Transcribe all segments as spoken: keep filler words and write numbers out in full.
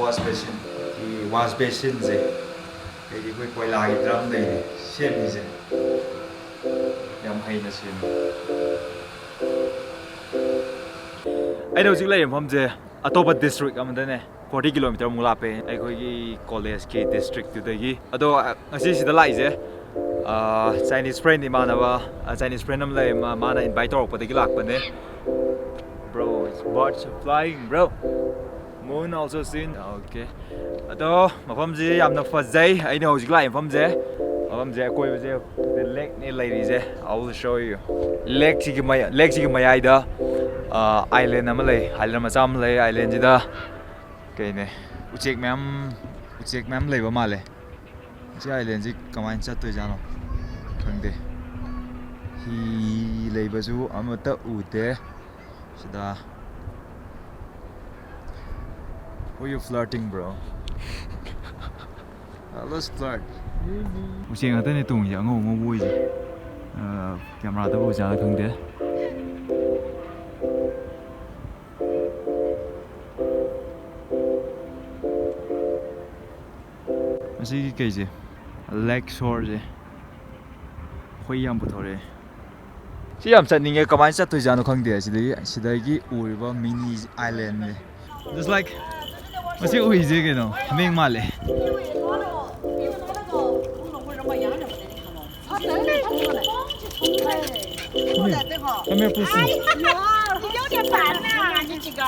Wash basin. ꯁꯤ wash basinꯁꯦ ꯀꯩꯗꯤ ꯑꯩꯈꯣꯏ ꯀꯣꯏꯂꯥꯒꯤ drum ꯂꯩꯔꯤ ꯁꯦꯝꯃꯤꯁꯦ, ꯌꯥꯝ ꯍꯩꯅ ꯁꯦꯝꯃꯤ꯫ ꯑꯩꯅ ꯍꯧꯖꯤꯛ ꯂꯩꯔꯤꯕ ꯃꯐꯝꯁꯦ ꯑꯇꯣꯞꯄ district ꯑꯃꯗꯅꯦ, forty kilometre ꯃꯨꯛ ꯂꯥꯞꯄꯦ ꯑꯩꯈꯣꯏꯒꯤ collegeꯀꯤ districtꯇꯨꯗꯒꯤ꯫ ꯑꯗꯣ ꯉꯁꯤ ꯁꯤꯗ ꯂꯥꯛꯏꯁꯦ, ꯑꯥ, Chinese friend, ꯏꯃꯥꯟꯅꯕ, ꯑꯥ, Chinese friend ꯑꯃ ꯂꯩ, ꯃꯥ-, ꯃꯥꯅ invite ꯇꯧꯔꯛꯄꯗꯒꯤ ꯂꯥꯛꯄꯅꯦ꯫ Bro, it's birds are flying, bro. Moon also seen. Okay. ꯑꯗꯣ ꯃꯐꯝꯁꯤ ꯌꯥꯝꯅ ꯐꯖꯩ꯫ ꯑꯩꯅ ꯍꯧꯖꯤꯛ ꯂꯥꯛꯏ ꯃꯐꯝꯁꯦ, ꯃꯐꯝꯁꯦ ꯑꯀꯣꯏꯕꯁꯦ lakeꯅꯦ ꯂꯩꯔꯤꯁꯦ꯫ I will show you. Lakeꯁꯤꯒꯤ ꯃꯌꯥ-, lakeꯁꯤꯒꯤ ꯃꯌꯥꯏꯗ, ꯑꯥ, island ꯑꯃ ꯂꯩ, island ꯃꯆꯥ ꯑꯃ ꯂꯩ꯫ Islandꯁꯤꯗ ꯀꯩꯅꯦ, ꯎꯆꯦꯛ ꯃꯌꯥꯝ, ꯎꯆꯦꯛ ꯃꯌꯥꯝ ꯂꯩꯕ ꯃꯥꯜꯂꯦ꯫ ꯁꯤ islandꯁꯤ ꯀꯃꯥꯏꯅ ꯆꯠꯇꯣꯏꯖꯥꯠꯅꯣ ꯈꯪꯗꯦ꯫ ꯍꯤ ꯂꯩꯕꯁꯨ ꯑꯃꯠꯇ ꯎꯗꯦ ꯁꯤꯗ꯫ Who you flirting, bro? I love flirt. ꯎꯆꯦꯛ ꯉꯥꯛꯇꯅꯦ ꯇꯣꯡꯉꯤꯁꯦ, ꯑꯉꯧ ꯑꯉꯧꯕ ꯑꯣꯏꯁꯦ꯫ ꯑ, cameraꯗ ꯎꯖꯥꯠꯂ ꯈꯪꯗꯦ꯫ ꯑꯁꯤꯒꯤ ꯀꯩꯁꯦ, lake shoreꯁꯦ ꯈꯣꯏ ꯌꯥꯝ ꯄꯨꯊꯣꯔꯛꯑꯦ꯫ ꯁꯤ ꯌꯥꯝ ꯆꯠꯅꯤꯡꯉꯦ, ꯀꯃꯥꯏꯅ ꯆꯠꯇꯣꯏꯖꯥꯠꯅꯣ ꯈꯪꯗꯦ꯫ ꯁꯤꯗꯒꯤ, ꯁꯤꯗꯒꯤ ꯎꯔꯤꯕ mini islandꯁꯦ꯫ Just like, ꯃꯁꯤ ꯎꯏꯁꯦ ꯀꯩꯅꯣ, ꯍꯥꯃꯦꯡ ꯃꯥꯜꯂꯦ꯫ Come here, come here, pussy. 你有点烦呐、你几个。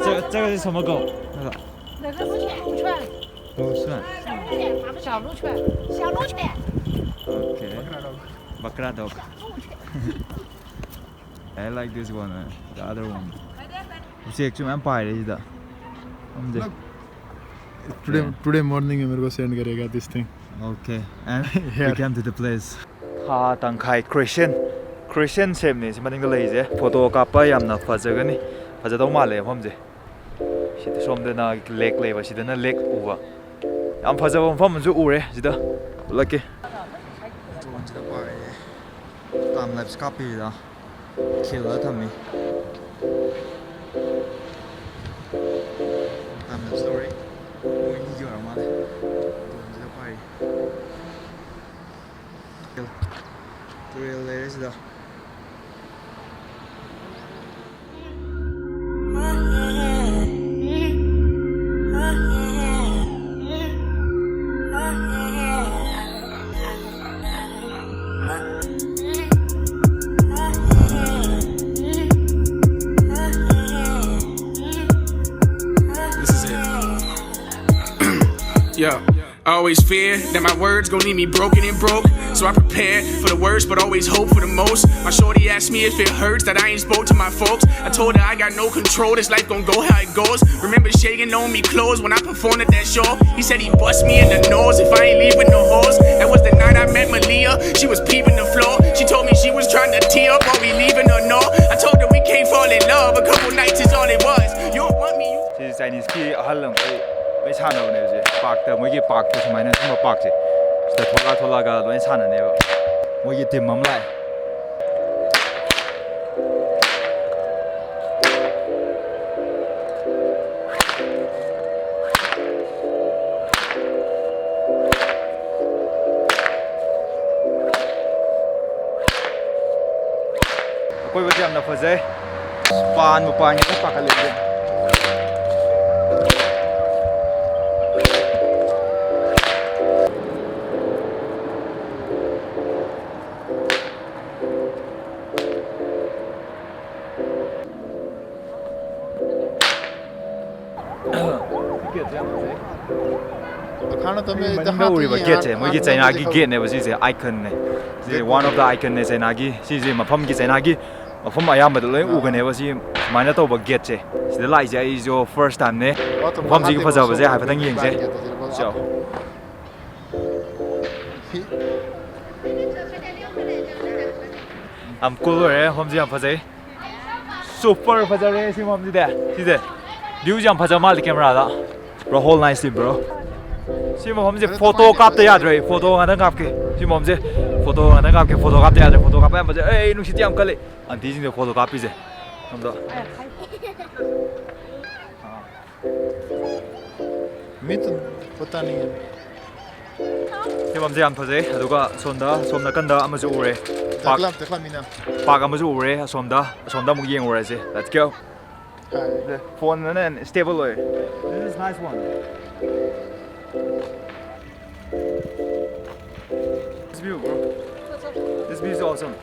这这个是什么狗？那个那个是鹿犬，狗是吧小鹿犬，小鹿犬。 ？OK，Bakra dog。I like this one, uh, the other one. ꯎꯆꯦꯛꯁꯨ ꯃꯌꯥꯝ ꯄꯥꯏꯔꯦ ꯁꯤꯗ꯫ ꯈꯪꯗꯦ꯫ Today, today morning में मेरे को send करेगा this thing. Okay, and we came to the place. ꯊꯥ ꯇꯪꯈꯥꯏ crescent, crescent shapeꯅꯤ ꯁꯤ ꯃꯅꯤꯡꯗ ꯂꯩꯔꯤꯁꯦ꯫ Photo ꯀꯥꯞꯄ ꯌꯥꯝꯅ ꯐꯖꯒꯅꯤ, ꯐꯖꯗꯧ ꯃꯥꯜꯂꯦ ꯃꯐꯝꯁꯦ꯫ ꯁꯤꯗ ꯁꯣꯝꯗꯅ lake ꯂꯩꯕ, ꯁꯤꯗꯅ lake ꯎꯕ꯫ ꯌꯥꯝ ꯐꯖꯕ ꯃꯐꯝ ꯑꯃꯁꯨ ꯎꯔꯦ ꯁꯤꯗ꯫ ꯎꯠꯂꯛꯀꯦ꯫ Drone ꯁꯤꯗ ꯄꯥꯏꯔꯦ꯫ Time lapse ꯀꯥꯞꯄꯤꯔꯤꯗ꯫ ꯈꯤꯜꯂ ꯊꯝꯃꯤ꯫ ꯌꯥꯝꯅ ꯁꯣꯔꯤ꯫ ꯃꯣꯏ ꯑꯅꯤꯒꯤ ꯑꯣꯏꯔ ꯃꯥꯜꯂꯦ꯫ ꯗꯣꯟꯁꯤꯗ ꯄꯥꯏꯔꯤ꯫ ꯇꯨꯔꯦꯜ ꯂꯩꯔꯦ ꯁꯤꯗ꯫ This is it. Yeah. I always fear that my words gon' leave me broken and broke. So I prepare for the worst, but always hope for the most. My shorty asked me if it hurts that I ain't spoke to my folks. I told her I got no control, this life gon' go how it goes. Remember shaking on me clothes when I performed at that show. He said he bust me in the nose if I ain't leave with no hoes. That was the night I met Malia, she was peeping the floor. She told me she was trying to tee up while we leaving or no. I told her we can't fall in love, a couple nights is all it was. You don't want me, you ꯁꯤ ꯆꯥꯏꯅꯤꯁꯀꯤ ꯑꯍꯜ ꯑꯃꯈꯩ ꯂꯣꯏ ꯁꯥꯟꯅꯕꯅꯦ ꯍꯧꯖꯤꯛ ꯄꯥꯔꯛꯇ, ꯃꯣꯏꯒꯤ ꯄꯥꯔꯛꯇ ꯁꯨꯃꯥꯏꯅ ꯁꯨꯝꯕ ꯄꯥꯔꯛꯁꯦ꯫ ꯁꯤꯗ ꯊꯣꯛꯂꯛꯑ ꯊꯣꯛꯂꯛꯑꯒ ꯂꯣꯏ ꯁꯥꯟꯅꯅꯦꯕ꯫ ꯃꯣꯏꯒꯤ ꯇꯤꯝ ꯑꯃ ꯂꯥꯛꯑꯦ꯫ ꯑꯀꯣꯏꯕꯁꯦ ꯌꯥꯝꯅ ꯐꯖꯩ꯫ ꯄꯥꯟꯕꯨ ꯄꯥꯟꯒꯦꯗ ꯄꯥꯈꯠꯂꯛꯑꯦ꯫ ꯃꯈꯥꯅ ꯇꯝꯃꯦ, ꯁꯤ ꯃꯅꯤꯡꯗ ꯎꯔꯤꯕ ꯒꯦꯠꯁꯦ ꯃꯣꯏꯒꯤ ꯆꯩꯅꯥꯒꯤ ꯒꯦꯠꯅꯦꯕ꯫ ꯁꯤꯁꯦ ꯑꯥꯏꯀꯟꯅꯦ꯫ ꯁꯤꯁꯦ one of the iconꯅꯦ ꯆꯩꯅꯥꯒꯤ꯫ ꯁꯤꯁꯦ ꯃꯐꯝꯒꯤ ꯆꯩꯅꯥꯒꯤ ꯃꯐꯝ ꯑꯌꯥꯝꯕꯗ ꯂꯣꯏ ꯎꯒꯅꯦꯕ ꯁꯤ ꯁꯨꯃꯥꯏꯅ ꯇꯧꯕ ꯒꯦꯠꯁꯦ꯫ ꯁꯤꯗ ꯂꯥꯛꯏꯁꯦ ꯑꯩꯁꯨ first timeꯅꯦ꯫ ꯃꯐꯝꯁꯤꯒꯤ ꯐꯖꯕꯁꯦ ꯍꯥꯏꯐꯦꯠꯇꯪ ꯌꯦꯡꯁꯦ꯫ ꯆꯥꯎ꯫ ꯌꯥꯝ cool ꯑꯣꯏꯔꯦ, ꯃꯐꯝꯁꯤ ꯌꯥꯝ ꯐꯖꯩ꯫ Super ꯐꯖꯔꯦ ꯁꯤ ꯃꯐꯝꯁꯤꯗꯤ꯫ ꯁꯤꯁꯦ viewꯁꯤ ꯌꯥꯝ ꯐꯖ ꯃꯥꯜꯂꯦ cameraꯗ꯫ Bro, hold nicely, bro. ꯁꯤ ꯃꯐꯝꯁꯦ photo ꯀꯥꯞꯇ ꯌꯥꯗ꯭ꯔꯦ, photo ꯉꯥꯛꯇꯪ ꯀꯥꯞꯀꯦ꯫ ꯁꯤ ꯃꯐꯝꯁꯦ ꯐꯣꯇꯣ ꯉꯥꯛꯇ ꯀꯥꯞꯀꯦ, ꯐꯣꯇꯣ ꯀꯥꯞꯄ ꯌꯥꯗ꯭ꯔꯦ, ꯐꯣꯇꯣ ꯀꯥꯞꯄ ꯌꯥꯝ ꯐꯖꯩ꯫ ꯑꯩ ꯅꯨꯡꯁꯤꯠꯇꯤ ꯌꯥꯝ ꯀꯜꯂꯤ꯫ ꯑꯟꯇꯤꯁꯤꯡꯗ ꯐꯣꯇꯣ ꯀꯥꯞꯄꯤꯁꯦ꯫ ꯑꯝꯇ꯫ ꯃꯤꯠꯇ ꯄꯣꯠ ꯇꯥꯅꯤꯡꯉꯦ꯫ ꯐꯤꯕꯝꯁꯦ ꯌꯥꯝ ꯐꯖꯩ꯫ ꯑꯗꯨꯒ ꯁꯣꯝꯗ, ꯁꯣꯝ ꯅꯥꯀꯟꯗ ꯑꯃꯁꯨ ꯎꯔꯦ꯫ ꯄꯥꯛ, ꯗꯛꯂꯥꯞ, ꯗꯛꯂꯥꯞ ꯃꯤꯅ꯫ ꯄꯥꯛ ꯑꯃꯁꯨ ꯎꯔꯦ ꯑꯁꯣꯝꯗ꯫ ꯑꯁꯣꯝꯗ ꯑꯃꯨꯛ ꯌꯦꯡꯉꯨꯔꯁꯦ꯫ Let's go. ꯍꯥꯏ꯫ ꯐꯣꯟꯅꯅꯦ stable ꯑꯣꯏ꯫ This is nice one. This view, bro. This view is awesome.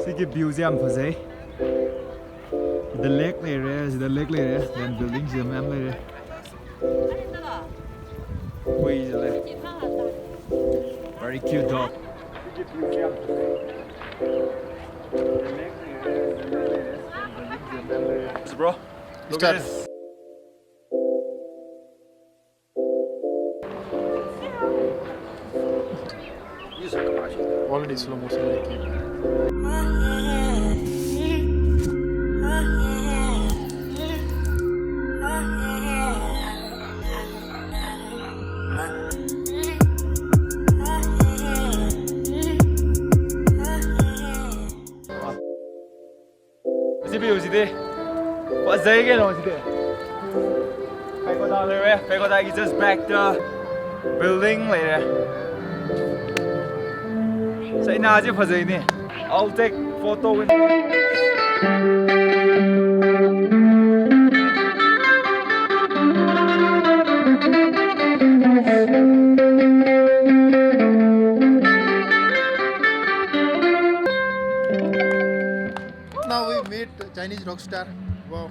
ꯁꯤꯒꯤ viewꯁꯦ ꯌꯥꯝ ꯐꯖꯩ꯫ ꯁꯤꯗ lake ꯂꯩꯔꯦ, ꯁꯤꯗ lake ꯂꯩꯔꯦ, then building ꯁꯤꯗ ꯃꯌꯥꯝ ꯂꯩꯔꯦ꯫ ꯍꯨꯏꯁꯨ ꯂꯩ꯫ Very cute dog. Bro, look at this. Already slow motion making. ꯁꯤ view ꯁꯤꯗꯤ ꯐꯖꯩ ꯀꯩꯅꯣ ꯁꯤꯗꯤ꯫ ꯀꯩꯀꯣꯗꯥ ꯂꯩꯔꯦ, ꯀꯩꯀꯣꯗꯥꯒꯤ just back ꯇ building ꯂꯩꯔꯦ꯫ ꯆꯩꯅꯥꯁꯦ ꯐꯖꯩꯅꯦ꯫ I'll take photo with. Now we meet Chinese rock star. Wow.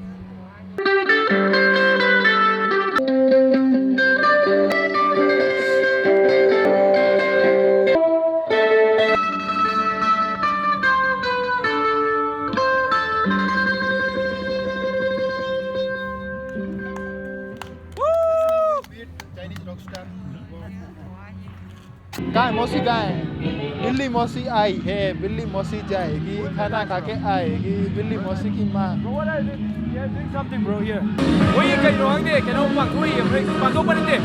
Meet Chinese rock star. Wow. गाय मौसी गाय, बिल्ली मौसी आई है, बिल्ली मौसी जाएगी, खाना खा के आएगी, बिल्ली मौसी की माँ। They are doing something, bro, here. ꯃꯣꯏꯒꯤ ꯀꯩꯅꯣ ꯈꯪꯗꯦ, ꯀꯩꯅꯣ ꯄꯥꯡꯊꯣꯛꯏꯌꯦ, ꯃꯣꯏ ꯄꯥꯡꯊꯣꯛꯄ ꯅꯠꯇꯦ,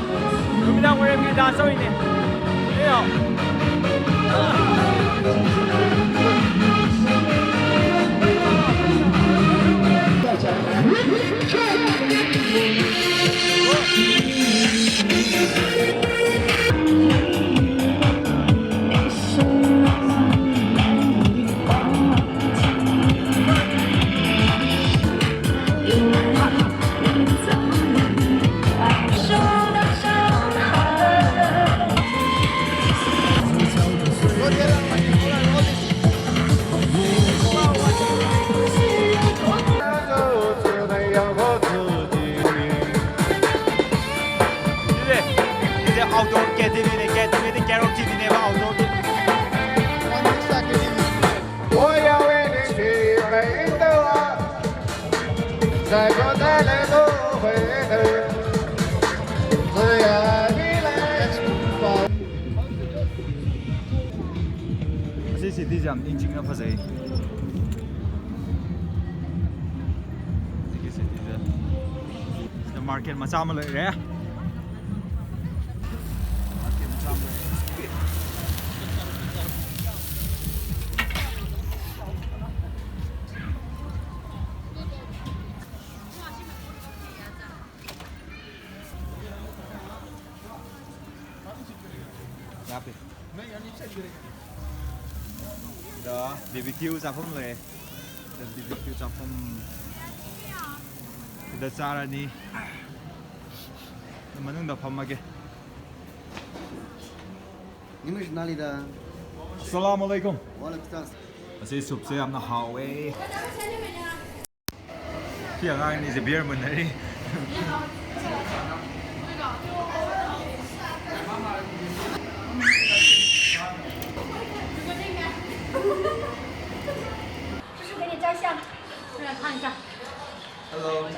ꯅꯨꯃꯤꯗꯥꯡ ꯋꯥꯏꯔꯝꯒꯤ dance ꯇꯧꯔꯤꯅꯦ꯫ ꯀꯩꯅꯣ? ꯁꯤꯁꯦ, ꯁꯤꯁꯦ outdoor ꯀꯦ ꯇꯤ ꯚꯤꯅꯦ, ꯀꯦ ꯇꯤ ꯚꯤꯗꯤ ꯀꯦꯔꯣꯜ ꯇꯤ ꯚꯤꯅꯦꯕ, outdoor ꯀꯦ ꯇꯤ ꯚꯤ꯫ ꯑꯁꯤ cityꯁꯦ ꯌꯥꯝ ꯏꯪ ꯆꯤꯛꯅ ꯐꯖꯩ꯫ ꯁꯤꯒꯤ cityꯁꯦ꯫ ꯁꯤꯗ market ꯃꯆꯥ ꯑꯃ ꯂꯩꯔꯦ꯫ Market ꯃꯆꯥ ꯑꯃ ꯂꯩꯔꯦ꯫ ꯌꯥꯄꯦ꯫ ꯁꯤꯗ B B Q ꯆꯥꯐꯝ ꯂꯩꯔꯦ꯫ ꯁꯤꯗ B B Q ꯆꯥꯐꯝ꯫ ꯁꯤꯗ ꯆꯥꯔꯅꯤ꯫ ꯃꯅꯨꯡꯗ ꯐꯝꯃꯒꯦ꯫ ꯅꯤꯃꯤꯠ ꯅꯥꯂꯤꯗ꯫ ꯑꯁꯂꯥꯃꯨ ꯑꯂꯥꯏꯀꯨꯝ꯫ ꯋꯥꯂꯩꯀꯨꯝ ꯁꯂꯥꯝ꯫ ꯑꯁꯤ soupꯁꯦ ꯌꯥꯝꯅ ꯍꯥꯎꯋꯦ꯫ ꯁꯤ ꯑꯉꯥꯡ ꯑꯅꯤꯁꯦ beer ꯃꯨꯟꯅꯔꯤ꯫ Hello.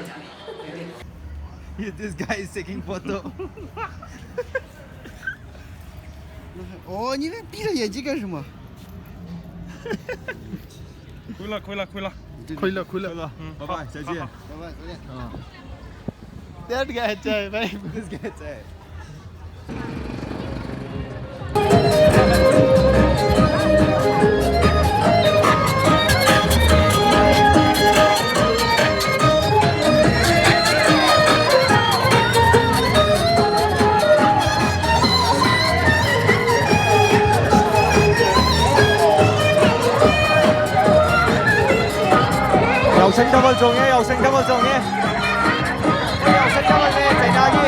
This guy is taking photo. Oh, 你们闭着眼睛干什么？ ꯈꯣꯏꯂꯥ, ꯈꯣꯏꯂꯥ, ꯈꯣꯏꯂꯥ꯫ खुल्ला, खुल्ला। चलो, bye bye, जय जय। Bye bye, जय जय। हाँ। तेरे क्या है, चाय भाई? किस क्या है, चाय? ꯌꯥꯎꯁꯪ ꯊꯥꯕꯜ ꯆꯣꯡꯉꯦ, ꯌꯥꯎꯁꯪ ꯊꯥꯕꯜ ꯆꯣꯡꯉꯦ꯫ ꯌꯥꯎꯁꯪ ꯊꯥꯕꯜꯅꯦ ꯆꯩꯅꯥꯒꯤ꯫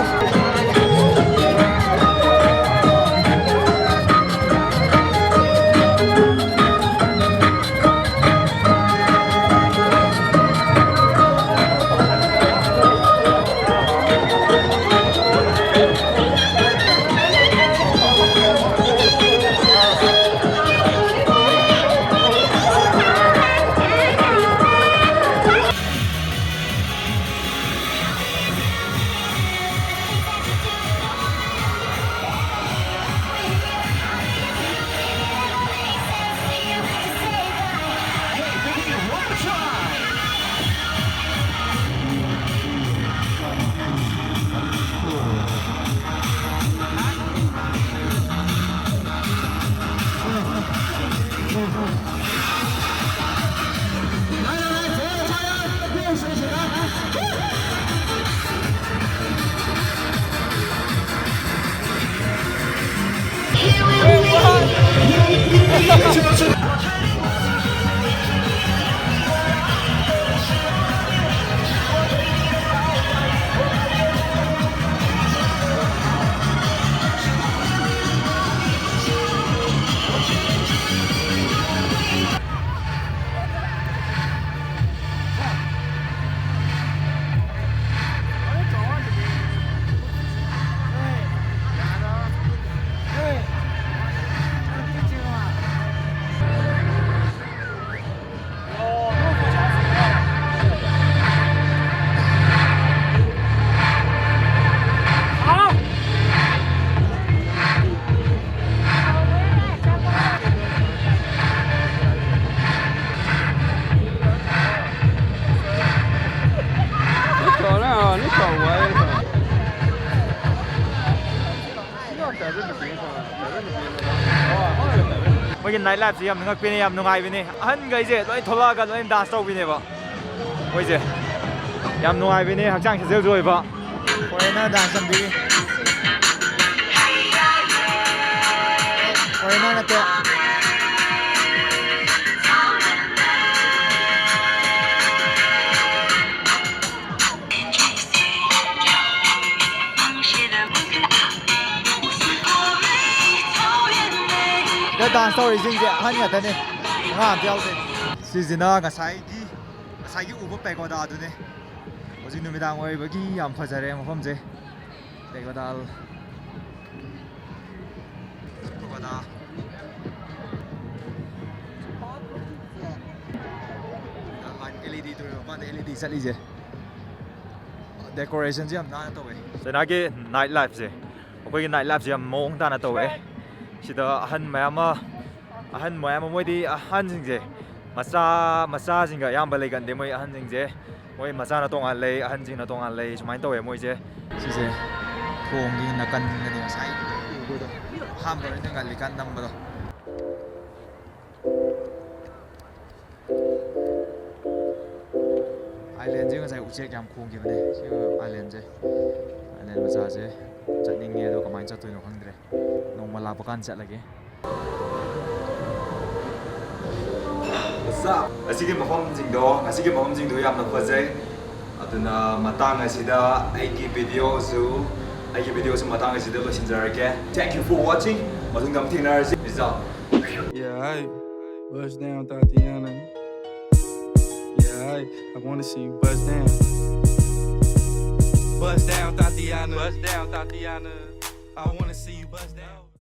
ꯃꯣꯏꯒꯤ ꯅꯥꯏꯠ ꯂꯥꯏꯐꯁꯦ ꯌꯥꯝ ꯉꯛꯄꯤꯅꯦ, ꯌꯥꯝ ꯅꯨꯡꯉꯥꯏꯕꯤꯅꯦ꯫ ꯑꯍꯟꯈꯩꯁꯦ ꯂꯣꯏ ꯊꯣꯛꯂꯛꯑꯒ ꯂꯣꯏ ꯗꯥꯟꯁ ꯇꯧꯕꯤꯅꯦꯕ ꯃꯣꯏꯁꯦ꯫ ꯌꯥꯝ ꯅꯨꯡꯉꯥꯏꯕꯤꯅꯦ, ꯍꯛꯆꯥꯡ ꯁꯥꯖꯦꯜꯁꯨ ꯑꯣꯏꯕ꯫ Foreigner dance ꯇꯝꯕꯤꯔꯤ꯫ ꯐꯣꯔꯦꯟꯅꯔ ꯅꯠꯇꯦ꯫ ꯁꯤꯗ ꯗꯥꯟꯁ ꯇꯧꯔꯤꯁꯤꯡꯁꯦ ꯑꯍꯟ ꯉꯥꯛꯇꯅꯦ, ꯑꯉꯥꯡ ꯑꯝꯇ ꯌꯥꯎꯗꯦ꯫ ꯁꯤꯁꯤꯅ ꯉꯁꯥꯏꯒꯤ, ꯉꯁꯥꯏꯒꯤ ꯎꯕ ꯄꯦꯒꯣꯗꯥꯗꯨꯅꯦ꯫ ꯍꯧꯖꯤꯛ ꯅꯨꯃꯤꯗꯥꯡ ꯑꯣꯏꯕꯒꯤ ꯌꯥꯝ ꯐꯖꯔꯦ ꯃꯐꯝꯁꯦ꯫ ꯄꯦꯒꯣꯗꯥ, ꯄꯦꯒꯣꯗꯥ꯫ LED ꯇꯧꯔꯤꯕ ꯃꯄꯥꯟꯗ LED ꯆꯠꯂꯤꯁꯦ꯫ ꯗꯦꯀꯣꯔꯦꯁꯟꯁꯦ ꯌꯥꯝ ꯅꯥꯟꯅ ꯇꯧꯋꯦ꯫ ꯆꯩꯅꯥꯒꯤ ꯅꯥꯏꯠ ꯂꯥꯏꯐꯁꯦ, ꯑꯩꯈꯣꯏꯒꯤ ꯅꯥꯏꯠ ꯂꯥꯏꯐꯁꯦ ꯌꯥꯝ ꯃꯑꯣꯡ ꯇꯥꯅ ꯇꯧꯋꯦ꯫ ꯁꯤꯗ ꯑꯍꯟ ꯃꯌꯥꯝ ꯑꯃ, ꯑꯍꯟ ꯃꯌꯥꯝ ꯑꯃ, ꯃꯣꯏꯗꯤ ꯑꯍꯟꯁꯤꯡꯁꯦ ꯃꯆꯥ, ꯃꯆꯥꯁꯤꯡꯒ ꯑꯌꯥꯝꯕ ꯂꯩꯒꯟꯗꯦ꯫ ꯃꯣꯏ ꯑꯍꯟꯁꯤꯡꯁꯦ, ꯃꯣꯏ ꯃꯆꯥꯅ ꯇꯣꯉꯥꯟ ꯂꯩ, ꯑꯍꯟꯁꯤꯡꯅ ꯇꯣꯉꯥꯟ ꯂꯩ, ꯁꯨꯃꯥꯏꯅ ꯇꯧꯋꯦ ꯃꯣꯏꯁꯦ꯫ ꯁꯤꯁꯦ ꯊꯣꯡꯒꯤ ꯅꯥꯀꯟꯗꯅꯦ ꯉꯁꯥꯏ ꯎꯕꯗꯣ, ꯑꯍꯥꯟꯕ ꯑꯩꯅ ꯉꯜꯂꯤꯀꯥꯟ ꯅꯝꯕꯗꯣ꯫ ꯑꯥꯏꯂꯦꯟꯁꯦ ꯉꯁꯥꯏ ꯎꯆꯦꯛ ꯌꯥꯝ ꯈꯣꯡꯈꯤꯕꯅꯦ꯫ ꯁꯤ ꯑꯥꯏꯂꯦꯟꯁꯦ, ꯑꯥꯏꯂꯦꯟ ꯃꯆꯥꯁꯦ ꯆꯠꯅꯤꯡꯉꯦ, ꯑꯗꯣ ꯀꯃꯥꯏꯅ ꯆꯠꯇꯣꯏꯅꯣ ꯈꯪꯗ꯭ꯔꯦ꯫ ꯅꯣꯡꯃ ꯂꯥꯛꯄ ꯀꯥꯟꯗ ꯆꯠꯂꯒꯦ꯫ ꯑꯁꯤꯒꯤ ꯃꯐꯝꯁꯤꯡꯗꯣ, ꯉꯁꯤꯒꯤ ꯃꯐꯝꯁꯤꯡꯗꯣ ꯌꯥꯝꯅ ꯐꯖꯩ꯫ ꯑꯗꯨꯅ ꯃꯇꯥꯡ ꯑꯁꯤꯗ ꯑꯩꯒꯤ ꯚꯤꯗꯤꯑꯣꯁꯨ, ꯑꯩꯒꯤ ꯚꯤꯗꯤꯑꯣꯁꯨ ꯃꯇꯥꯡ ꯑꯁꯤꯗ ꯂꯣꯏꯁꯤꯟꯖꯔꯒꯦ꯫ Thank you for watching. ꯃꯇꯨꯡꯗ ꯑꯃꯨꯛ ꯊꯦꯡꯅꯔꯁꯤ꯫ Peace out. Yeah, I bust down, Tatiana. Yeah, I, I wanna see you bust down. Bust down, Tatiana. Bust down, Tatiana. I wanna see you bust down.